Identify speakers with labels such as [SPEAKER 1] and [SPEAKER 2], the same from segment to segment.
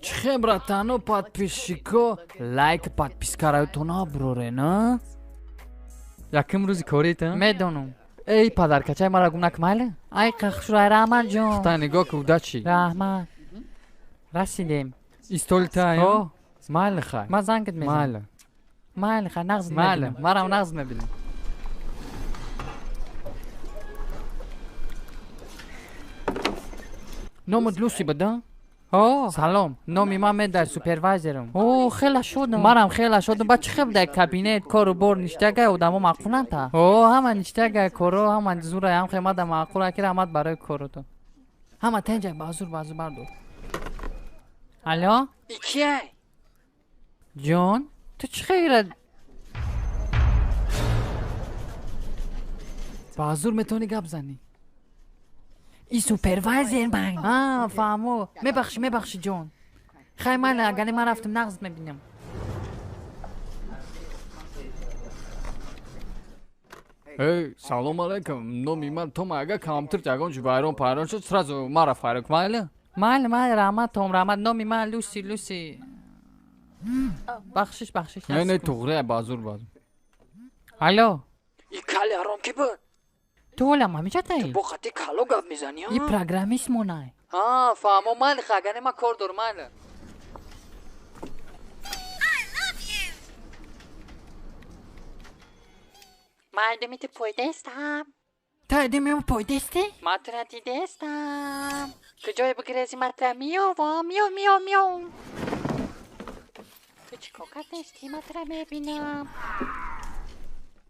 [SPEAKER 1] Чихе, братано, подписчико, лайк, подписка раютон аброрен, а? Якум рӯзи корита?
[SPEAKER 2] Медонам.
[SPEAKER 1] Эй, падаркачай мара гум накун, майли?
[SPEAKER 2] Ай, қахшурай, раҳмат, ҷон.
[SPEAKER 1] Та нигоҳ ки, удачи.
[SPEAKER 2] Раҳмат. Расидем.
[SPEAKER 1] Истолита?
[SPEAKER 2] О.
[SPEAKER 1] Майли, хай.
[SPEAKER 2] Ман зангат мезанам.
[SPEAKER 1] Майли.
[SPEAKER 2] Майли, хай, нағз.
[SPEAKER 1] Майли.
[SPEAKER 2] Мебинам.
[SPEAKER 1] Марам нағз мебинем. Номат Люси бада?
[SPEAKER 2] О.
[SPEAKER 1] Салом, номи ман Медай, супервайзерам.
[SPEAKER 2] О, хела шудам.
[SPEAKER 1] Марам хела шудам. Ба чӣ хел дар кабинет кору бор ништагай, одамо маъқуланд-та? О, ҳама ништагай, коро ҳама зурай, ҳам хемада маъқула, ки раҳмат барои коротон. Ҳама тенҷай, базур базур бардор.
[SPEAKER 2] Алло.
[SPEAKER 1] Икияй?
[SPEAKER 2] Ҷон, ту чӣ хела?
[SPEAKER 1] Базур метавонӣ гап занӣ?
[SPEAKER 2] И супервайзер ман.
[SPEAKER 1] А, фаҳмо.
[SPEAKER 2] Мебахшӣ, мебахшӣ, ҷон. Хай, майли, агар ман рафтам, нағз мебинам.
[SPEAKER 1] Эй, салом алейкум, номи ман Том. Агар компютер ягон чӣ вайрон пайрон шуд, сразу мара файрок, майли?
[SPEAKER 2] Майли, майли, раҳмат, Том, раҳмат. Номи ман Люси, Люси. Бахшиш, бахшиш.
[SPEAKER 1] Не, не, туғри, базур базур.
[SPEAKER 2] Алло.
[SPEAKER 1] И кали ҳаром ки буд?
[SPEAKER 2] Ту ҳолам ҳамиҷатаи?
[SPEAKER 1] Бо хати кало гап мезанӣ?
[SPEAKER 2] И программист монай.
[SPEAKER 1] А, фаҳмо, майли, ха, агар не, ман кор дорам, майли.
[SPEAKER 2] Мардуми ту пойдестам. Ту айдими пойдестӣ? Ман тура дидестам. Куҷое бигирези, ман тура меёвам, меёв, меёв, меёв. Ту чӣ кор кардестӣ? Ман тура мебинам.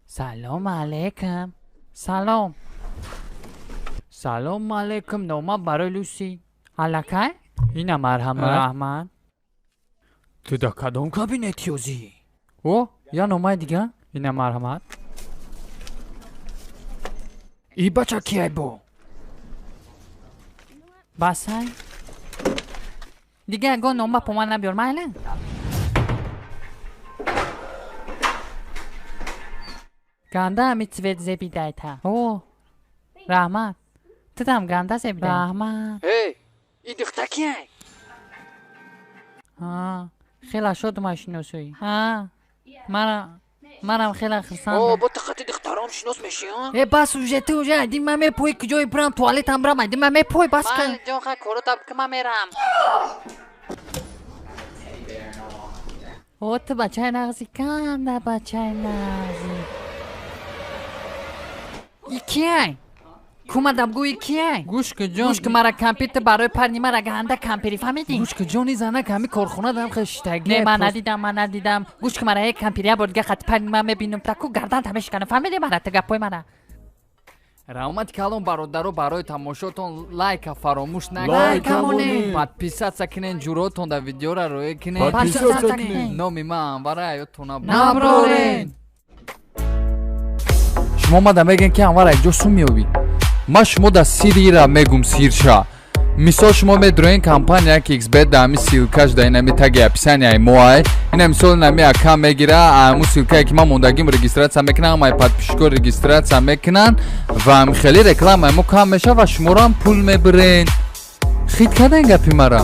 [SPEAKER 2] Салом алейкум. Салом.
[SPEAKER 1] Салом алейкум, нома барои Люси.
[SPEAKER 2] Аллакай?
[SPEAKER 1] Ина, марҳамат.
[SPEAKER 2] Раҳмат.
[SPEAKER 1] Ту дар кадом кабинет ёзӣ?
[SPEAKER 2] О, я номаи дига.
[SPEAKER 1] Ина, марҳамат. И бача кияй бо?
[SPEAKER 2] Басай. Дига ягон нома по ман набиёр, майли? Ганда ҳами цвет зебидайта. О, раҳмат. Тудам ганда зебидай. Раҳмат.
[SPEAKER 1] Эй, и духта кияй?
[SPEAKER 2] А, хела шодум аз шиносоӣ. А, мара манам хела
[SPEAKER 1] О.
[SPEAKER 2] хурсандам.
[SPEAKER 1] Бо ту хати духтаром шинос мешӣ, а?
[SPEAKER 2] Э, бас, уже ту уже айди ман мепои, куҷое бирам, туалетам бирам, айди ман мепои, бас кун.
[SPEAKER 1] Майли, ҷон, хай, корота ки, ман мерам.
[SPEAKER 2] О, ту бачаи нағзи, канда бачаи нағзи. И кияй? Кумадам, гӯи кияй?
[SPEAKER 1] Гӯш ки, ҷон.
[SPEAKER 2] Гӯш ки, мара компютер барои парни мара ганда компери, фаҳмидӣ?
[SPEAKER 1] Гӯш ки, ҷон, и занак ҳами корхона дам хештаги.
[SPEAKER 2] Не, ман надидам, ман надидам. Гӯш ки, мара як компери я бор дига хати парни ман мебинам, таку гарданта мешиканам, фаҳмидӣ мара, ту гапҳои мара.
[SPEAKER 1] Раҳмати калон, бародаро, барои тамошотон. Лайка фаромӯш
[SPEAKER 2] Лайка
[SPEAKER 1] накунед,
[SPEAKER 2] монед.
[SPEAKER 1] Подписаться кунед, ҷуротон дар видеора роя кунед.
[SPEAKER 3] Подписаться кунед.
[SPEAKER 1] Номи ман Анвара, ёдтона
[SPEAKER 2] Наброрен.
[SPEAKER 1] Шумо мада мегӯен, ки Анвар, якҷо сум меёбӣ. Ман шумо да сирира мегум, сирша. Мисол, шумо медроен компания ки xbet, да ҳами ссылкаш да инами таги описанияи моай. Ина мисол, инами ака мегира, ҳамун ссылкае ки ман мондагим, регистрация мекунам, ҳамаи подписчико регистрация мекунанд ва хеле рекламаи мо кам мешава ва шуморо ҳам пул мебирен. Хит кадан гапи мара.